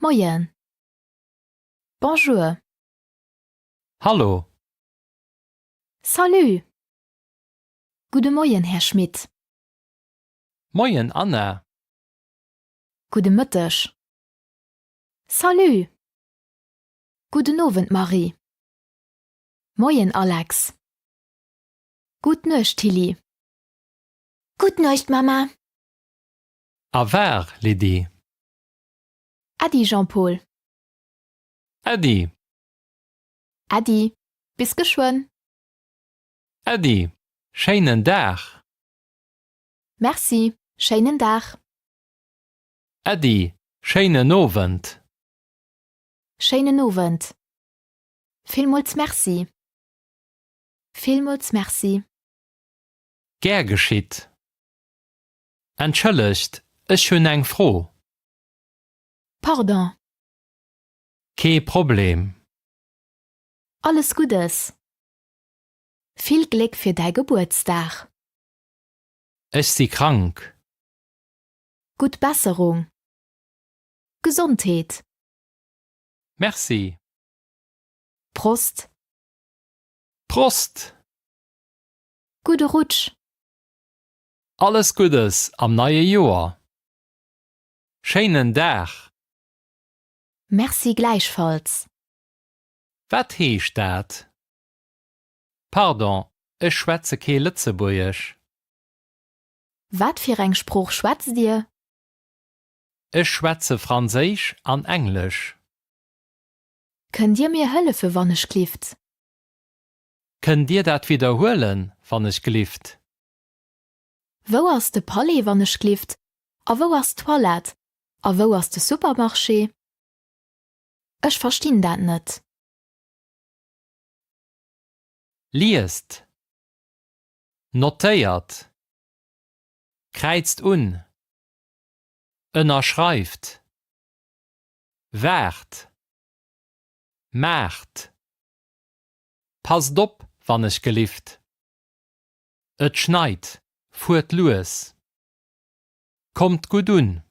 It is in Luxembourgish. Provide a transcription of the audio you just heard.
Moien. Bonjour. Hallo. Salut. Gudde Moien, Här Schmit. Moien, Anna. Gudde Mëtteg. Salut. Gudden Owend, Marie. Moien, Alex. Gutt Nuecht, Tilly. Gutt Nuecht, Mama. Au revoir, Lydie. Äddi, Jean-Paul. Äddi. Äddi, bis geschwënn. Äddi, schéinen Dag. Merci, schéinen Dag. Äddi, schéinen Owend. Schéinen Owend. Villmools Merci. Villmools Merci. Gär geschitt. Entschëllegt, ech hunn eng Fro. Pardon. Kee Problem. Alles Guddes. Vill Gléck fir däi Gebuertsdag. Ech si krank. Gutt Besserung. Gesondheet. Merci. Prost. Prost! Gudde Rutsch! Alles Guddes am neie Joer! Schéinen Dag! Merci gläichfalls! Wat heescht dat? Pardon, ech schwätze kee Lëtzebuergesch. Wat fir eng Sprooch schwätzt Dir? Ech schwätze Franséisch an Englesch. Kënnt Dir mir hëllefe wannechglift? Kënnt Dir dat widderhuelen, wann ech glift? Wou ass de Palais wannechglift? A wou ass d'Toilette? A wou ass de Supermarché? Ech verstinn dat net. Liest. Notéiert. Kräizt un. Ënnerschreift. Waart. Maacht. Passt op, wann ech gelift. Et schneit, fuert lues. Kommt gutt un.